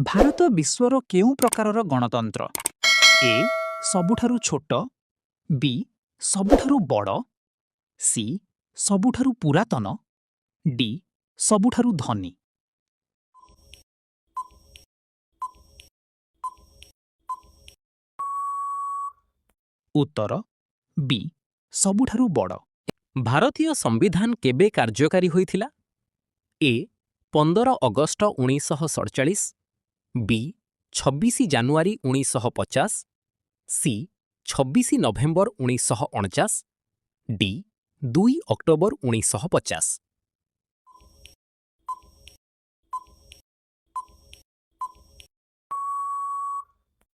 ଭାରତ ବିଶ୍ୱର କେଉଁ ପ୍ରକାରର ଗଣତନ୍ତ୍ର? ଏ ସବୁଠାରୁ ଛୋଟ, ବି ସବୁଠାରୁ ବଡ଼, ସି ସବୁଠାରୁ ପୁରାତନ, ଡି ସବୁଠାରୁ ଧନୀ। ଉତ୍ତର ବି ସବୁଠାରୁ ବଡ଼। ଭାରତୀୟ ସମ୍ବିଧାନ କେବେ କାର୍ଯ୍ୟକାରୀ ହୋଇଥିଲା? ଏ 15 ଅଗଷ୍ଟ 1947, ବି 26 ଜାନୁଆରୀ 1950, ସି 26 ନଭେମ୍ବର 1949, ଡି 2 ଅକ୍ଟୋବର 1950।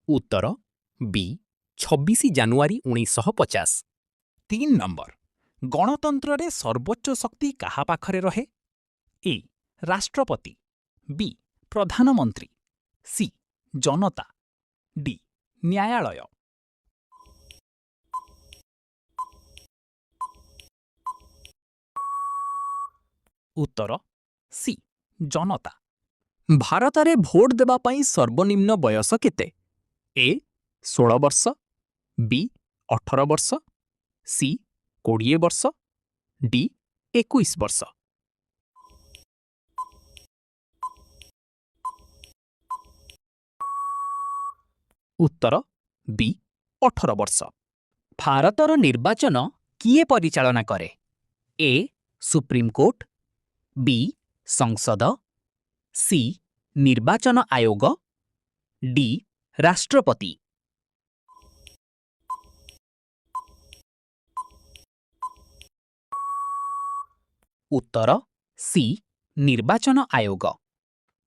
ଉତ୍ତର ବି 26 ଜାନୁଆରୀ 1950। 3 ନମ୍ବର, ଗଣତନ୍ତ୍ରରେ ସର୍ବୋଚ୍ଚ ଶକ୍ତି କାହା ପାଖରେ ରହେ? ଏ ରାଷ୍ଟ୍ରପତି, ବି ପ୍ରଧାନମନ୍ତ୍ରୀ, ସି ଜନତା, ଡି ନ୍ୟାୟାଳୟ। ଉତ୍ତର ସି ଜନତା। ଭାରତରେ ଭୋଟ ଦେବା ପାଇଁ ସର୍ବନିମ୍ନ ବୟସ କେତେ? ଏ 16 ବର୍ଷ, ବି 18 ବର୍ଷ, ସି 20 ବର୍ଷ, ଡି 21 ବର୍ଷ। ଉତ୍ତର ବି 18 ବର୍ଷ। ଭାରତର ନିର୍ବାଚନ କିଏ ପରିଚାଳନା କରେ? ଏ ସୁପ୍ରିମକୋର୍ଟ, ବି ସଂସଦ, ସି ନିର୍ବାଚନ ଆୟୋଗ, ଡି ରାଷ୍ଟ୍ରପତି। ଉତ୍ତର ସି ନିର୍ବାଚନ ଆୟୋଗ।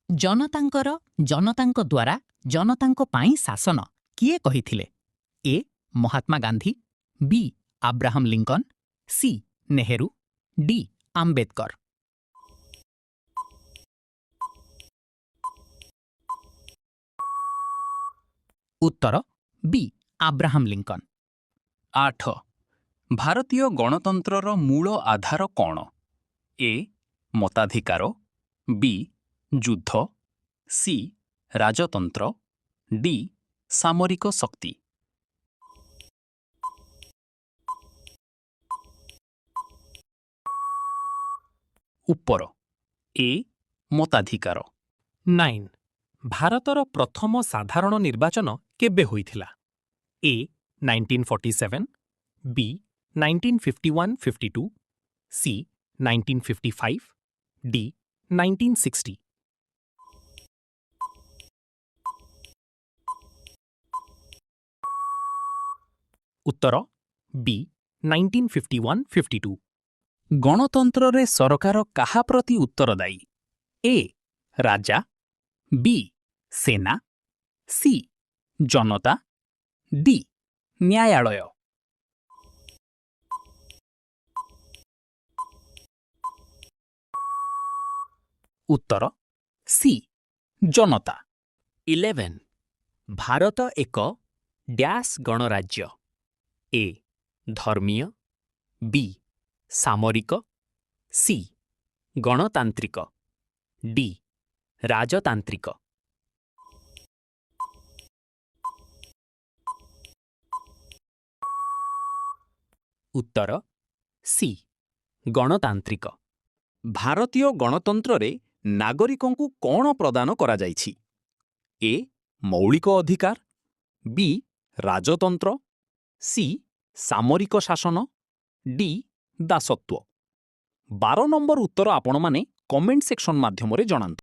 ଜନତାଙ୍କର, ଜନତାଙ୍କ ଦ୍ୱାରା, ଜନତାଙ୍କ ପାଇଁ ଶାସନ କିଏ କହିଥିଲେ? A Mahatma Gandhi, B Abraham Lincoln, C Nehru, D Ambedkar. ଉତ୍ତର ବି ଆବ୍ରାହମ ଲିଙ୍କନ। 8, ଭାରତୀୟ ଗଣତନ୍ତ୍ରର ମୂଳ ଆଧାର କ'ଣ? ଏ ମତାଧିକାର, ବି ଯୁଦ୍ଧ, ସି ରାଜତନ୍ତ୍ର, ଡି ସାମରିକ ଶକ୍ତି। ଉପର ଏ ମତାଧିକାର। 9, ଭାରତର ପ୍ରଥମ ସାଧାରଣ ନିର୍ବାଚନ କେବେ ହୋଇଥିଲା? ଏ 1947, ବି 1951-52, ସି 1955, ଡି 1960। ଉତ୍ତର ବି 1951-52। ଗଣତନ୍ତ୍ରରେ ସରକାର କାହା ପ୍ରତି ଉତ୍ତରଦାୟୀ? ଏ ରାଜା, ବି ସେନା, ସି ଜନତା, ଡି ନ୍ୟାୟାଳୟ। ଉତ୍ତର ସି ଜନତା। 11, ଭାରତ ଏକ ଡ୍ୟାସ୍ ଗଣରାଜ୍ୟ। ଏ ଧର୍ମୀୟ, ବି ସାମରିକ, ସି ଗଣତାନ୍ତ୍ରିକ, ଡି ରାଜତାନ୍ତ୍ରିକ। ଉତ୍ତର ସି ଗଣତାନ୍ତ୍ରିକ। ଭାରତୀୟ ଗଣତନ୍ତ୍ରରେ ନାଗରିକଙ୍କୁ କ'ଣ ପ୍ରଦାନ କରାଯାଇଛି? ଏ ମୌଳିକ ଅଧିକାର, ବି ରାଜତନ୍ତ୍ର, ସି ସାମରିକ ଶାସନ, ଡି ଦାସତ୍ୱ। 12 ନମ୍ବର ଉତ୍ତର ଆପଣମାନେ କମେଣ୍ଟ ସେକ୍ସନ ମାଧ୍ୟମରେ ଜଣାନ୍ତୁ।